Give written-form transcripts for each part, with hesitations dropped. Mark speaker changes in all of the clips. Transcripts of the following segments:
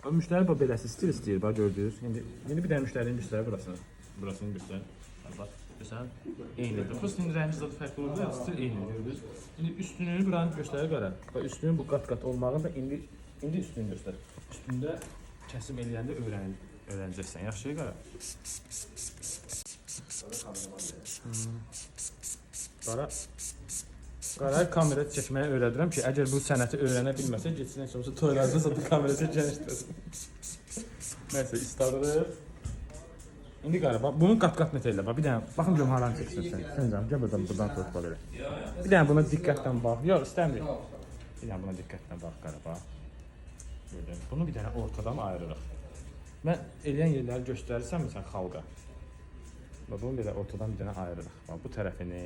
Speaker 1: O müştəri bax beləsi stil istəyir, bax gördünüz. İndi bir dənə müştərinin göstər burasını. Burasını göstər. Bax, görsən, eynidir. Prosta indi rəngi zad fərqli olur, da, stil eyni gördünüz. İndi üstünü buranı göstər qara. Bax üstünün bu qat-qat olmağını da indi üstünü göstər. Üstündə kəsim eləyəndə öyrənəcəksən. Yaxşı qara. Qara Qara kamera çəkməyi öyrədirəm ki, əgər bu sənəti öyrənə bilməsə, getsin heç olmasa toylarda zada kamera çəkən işləsin. Nəysə, istadırıq. İndi qara, bax, bunu qat-qat net elə. Bax, bir dənə, baxın görüm haranı çəksən sən. Sən canım, gəl buradan tut bax belə. Bir dənə buna diqqətlə bax. Yox, istəmirik. Bir dənə buna diqqətlə bax, qara, bax. Gördün. Bunu bir dənə ortadan ayırırıq. Mən eləyən yerləri göstərirsən sən xalqa. Bax, bunu belə ortadan bir dənə ayırırıq. Bax, bu tərəfini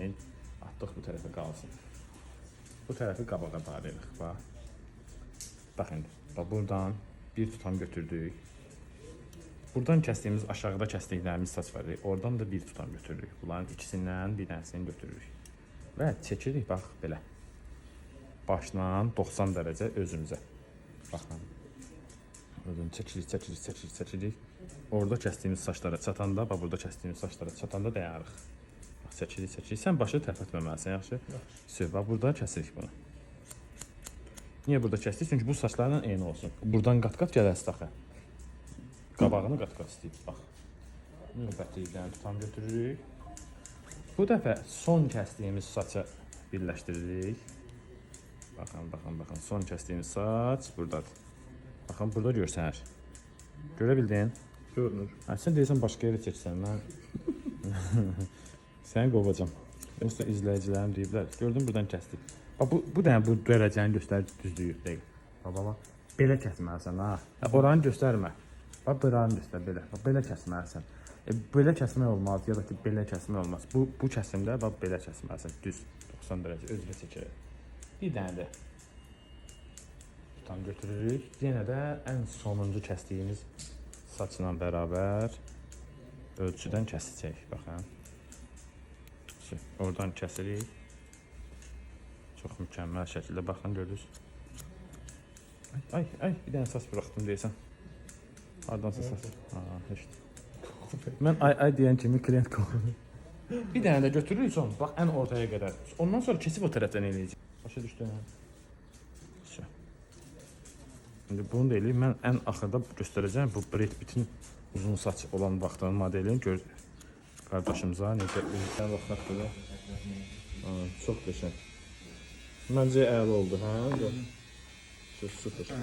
Speaker 1: atdıq bu tərəfə qalsın. Bu tərəfi qabağa darıyırıq. Bax. Bax indi. Bax buradan bir tutam götürdük. Buradan kəsdiyimiz aşağıda kəsdiklərimiz saç var. Oradan da bir tutam götürürük. Bunların ikisindən bir dənəsini götürürük. Və çəkirik bax belə. Başla 90 dərəcə özümüzə. Baxın. Oradan çəkirik, çəkirik, çəkirik, çəkirik. Orada kəsdiyimiz saçlara çatanda, bax burada kəsdiyimiz saçlara çatanda dayanırıq. Bax çəkirik, çəkirik. Sən başı tərpətməməlisən, yaxşı? Yaxşı. Bax burada kəsirik bunu. Niyə burada kəsdik? Çünki bu saçlarla eyni olsun. Buradan qat-qat gələsi axı. Qabağını qat-qat istəyib, bax. Növbəti bir dənə tutam götürürük. Bu dəfə son kəsdiyimiz saça birləşdiririk. Baxın, baxın, baxın. Son kəsdiyimiz saç buradadır. Baxın, burada görsənir. Görə bildin?
Speaker 2: Görünür.
Speaker 1: Ha, sən deyirsən başqa yerə çəksən, mən səni qovacam. Yoxsa izləyicilərim deyiblər. Gördün buradan kəsdik. Bax bu dənə bu dərəcəni göstərir düzlüyü dəqiq. Bax baba. Belə kəsməlisən ha. Ha, oranı göstərmə. Bax buranı göstər belə. Bax belə kəsməlisən. Belə kəsmək olmaz ya da ki belə kəsmək olmaz. Bu kəsimdə bax belə kəsməlisən. Düz 90 dərəcə özünə çəkərək. Bir dənə də tutam götürürük. Yenə də ən sonuncu kəsdiyimiz saçla bərabər ölçüdən kəsicək. Baxın. Oradan kəsirik. Çox mükəmməl şəkildə baxın görürüz. Ay, ay, ay, bir dənə saç buraxdım deyəsən. Hardansa saç. Ha, heç. Mən ay ay deyən kimi klient qovur. Bir dənə də götürürük son. Bax ən ortaya qədər. Ondan sonra kesib o tərəfdən eləyəcək. Başa düşdün? Vəsə. İndi bunu da eləyib. Mən ən axırda göstərəcəm bu Brad Pitt'in uzun saç olan vaxtının modelini gör qardaşımıza necə uzun baxaq belə. Ha, çox qəşəng. Məncə əla oldu, hə? Çox super.